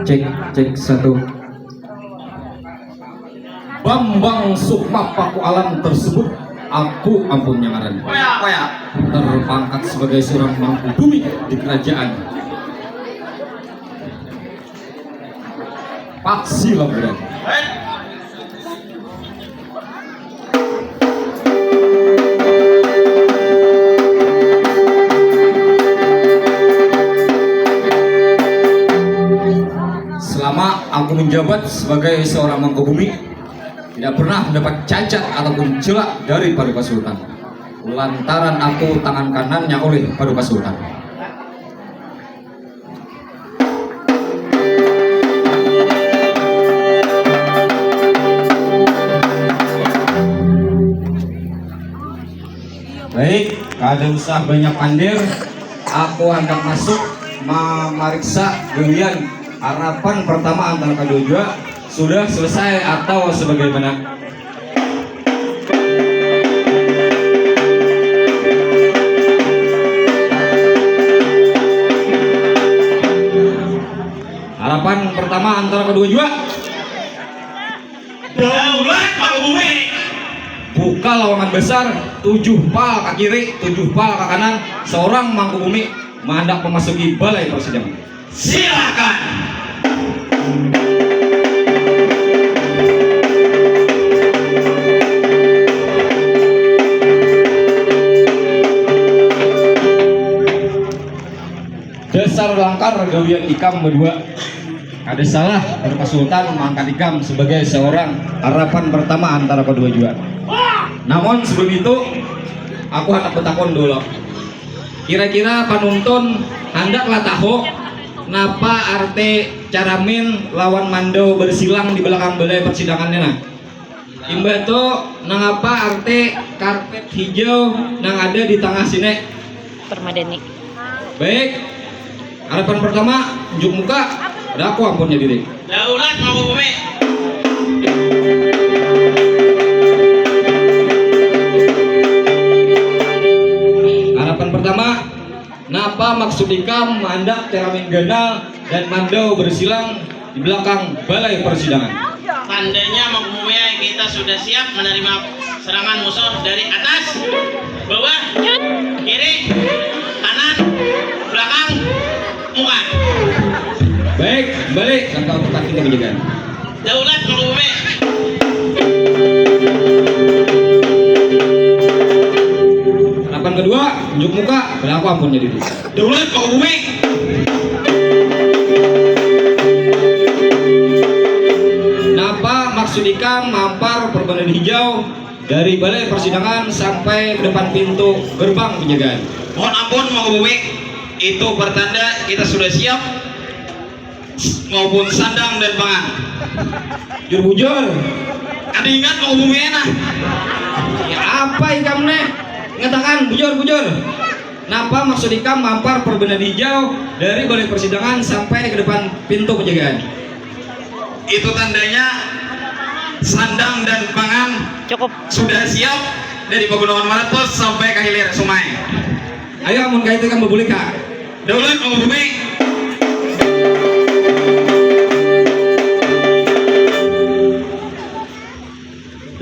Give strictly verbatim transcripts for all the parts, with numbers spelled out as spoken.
Cek, cek, satu. Bambang Sukma Paku Alam tersebut, aku ampunnya ngaran. Terpangkat sebagai seorang mangku bumi di kerajaan Paksi Lamburan. Selama aku menjabat sebagai seorang mangku bumi, tidak pernah mendapat cacat ataupun celak dari Paduka Sultan. Lantaran aku tangan kanannya oleh Paduka Sultan. Baik, kada usah banyak pandir. Aku handak masuk mamariksa gawian harapan pertama antara kadua jua sudah selesai atau sebagaimana. Harapan pertama antara kadua jua. Daulat mangku bumi. Buka lawangan besar, tujuh pal ka kiri, tujuh pal ka kanan, seorang mangku bumi mahandak memasuki balai persidangan. Silakan. Dasar langkar gawian ikam badua. Kada salah, Paduka Sultan mangangkat ikam sebagai seorang harapan pertama antara kadua jua. Namun sebelum itu, aku handak betakun dulu. Kira-kira panuntun handaklah tahu napa arti caramin lawan mandau bersilang di belakang balai persidangan ni nah. Imbah tu, nangapa arti karpet hijau nang ada di tangah sini? Permadani. Baik. Harapan pertama, unjuk muka. Ada aku ampunnya diri. Daulat mangku bumi. Harapan pertama, napa maksud ikam maandak caramin ganal dan mandau bersilang di belakang balai persidangan? Tandanya mangku bumi ai, kita sudah siap menerima serangan musuh dari atas, bawah, kiri, kanan, belakang, muka. Baik, balik. Langkah empat kita penjagaan. Daulat mangku bumi. Harapan kedua, unjuk muka, berlaku ampun jadi dua. Daulat mangku bumi. Napa maksud ikam mampar perbendaharaan hijau dari balai persidangan sampai ke depan pintu gerbang penjagaan? Mohon ampun mangku bumi, itu pertanda kita sudah siap maupun sandang dan pangan. Jujur bujur. Kada ingat mangku bumi nah. Ya apa ikam nih? Ngatakan bujur bujur. Napa maksud ikam mampar perbendaharaan hijau dari balai persidangan sampai ke depan pintu penjagaan? Itu tandanya sandang dan pangan cukup sudah siap dari Pagunungan Maratus sampai ke hilir sungai. Ayo, amun kaitu ikam babulik ha. Daulat mangku bumi.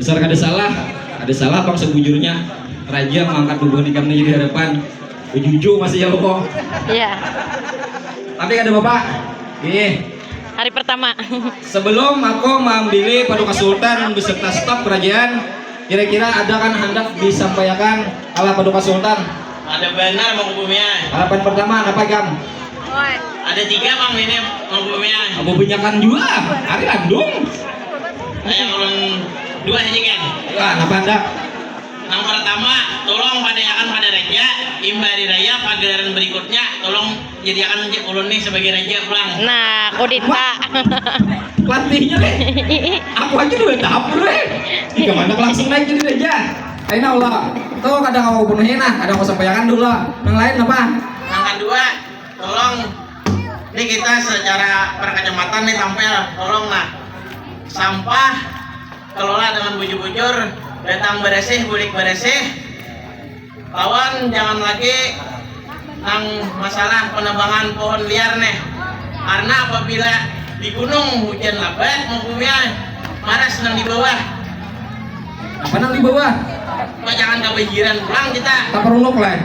Dasar kada salah, kada salah pang sebujurnya. Raja mangkat bubuhan ikam ni jadi harapan. Bejuju masih ya lo. Iya. Tapi kada apa-apa. Nih. Hari pertama. Sebelum aku maambili Paduka Sultan beserta staf kerajaan, kira-kira ada kan handak disampaiakan ala Paduka Sultan? Ada banar mangku bumi ai. Harapan pertama napa ikam? Ada tiga pang ini mangku bumi ai. Abu banyakan jua. Hari landung. Yang ulun dua haja kan. Wah, napa handak? Nang pertama, tolong padayakan pada raja, imbah hari raya pagelaran berikutnya, tolong jadiakan ja ulun nih sebagai raja pulang. Nah, kudinta. Pelatihnya deh. Aku aja dua tahap dulu eh. Tiga mana langsung naik jadi raja. Aina Allah. Tuh kadang aku penuhi nah, kadang aku sampaikan dulu lah. Yang lain apa? Yang kedua, tolong, ini kita secara perkecamatan nih tampil, tolong nah, sampah kelola dengan bujur-bujur, datang beresih, bulik beresih, lawan jangan lagi nang masalah penebangan pohon liar nih, karena apabila Di gunung hujan labat, mau bumi ah. Panas nang di bawah. Apa nang di bawah? Pajangan kabanjiran pulang kita. Taparunuk lah.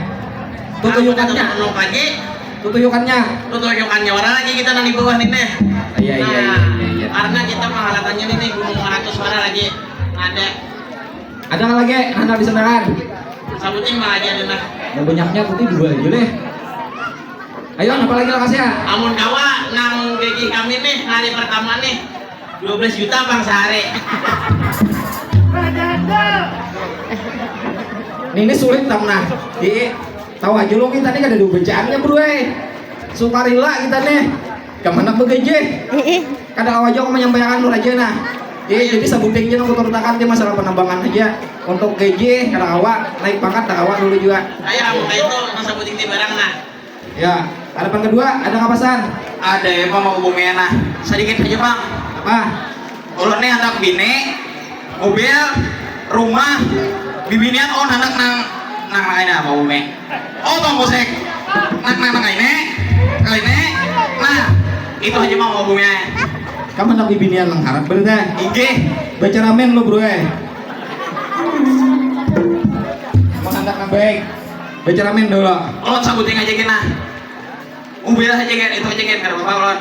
Tutuyukannya. Nung lagi. Tutuyukannya. Tutuyukannya wara lagi kita nang di bawah nih nih. Iya iya iya iya. Karena kita pangalatannya nih nih gunung maratus wara lagi. Ada. Ada nggak lagi? Nanda disendakan. Sabuting mah aja nih nah. Mau banyaknya putih dua aja deh. Ayo, apa lagi lakasnya? Amun kawa nang gaji kami nih hari pertama nih dua belas juta bang sehari. Ini, ini sulit tam nah. Di tahu aja lo kita nih kada ada bacaannya bro eh. Sukarila kita nih. Kemana begaji? Kada kawa aja aku menyampaikan lo aja nah. Iya, jadi sabuting aja aku turutakan di masalah penambangan aja. Untuk gaji kada kawa, naik pangkat kada kawa dulu juga. Ayo kamu kayak itu nang sabuting di barang nah. Ya, harapan kedua ada kapasan? Ada ya mau bumi nah. Sedikit aja bang. Apa? Ulun nih anak bini, mobil, rumah, bibinian oh anak nang nang lain apa bumi. Oh bang musik. Nang nang nang ini, kali ini. Nah, itu aja mau bumi. Kamu anak bibinian nang harat berarti. Inggih. Baca ramen lo bro eh. Mau anak nang baik. Baca ramen dulu. Ulun sabuting aja kena. Mobil aja kan, itu aja kan, kada apa-apa ulun.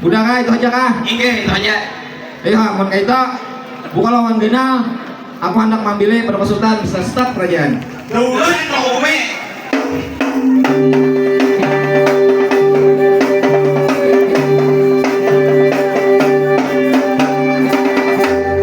Udah kah itu aja kah? Inggih, itu aja. Iya, mun kayak itu buka lowongan ganal. Aku hendak mambilih pada kesulitan sestak kerajaan. Dulu mau bumi.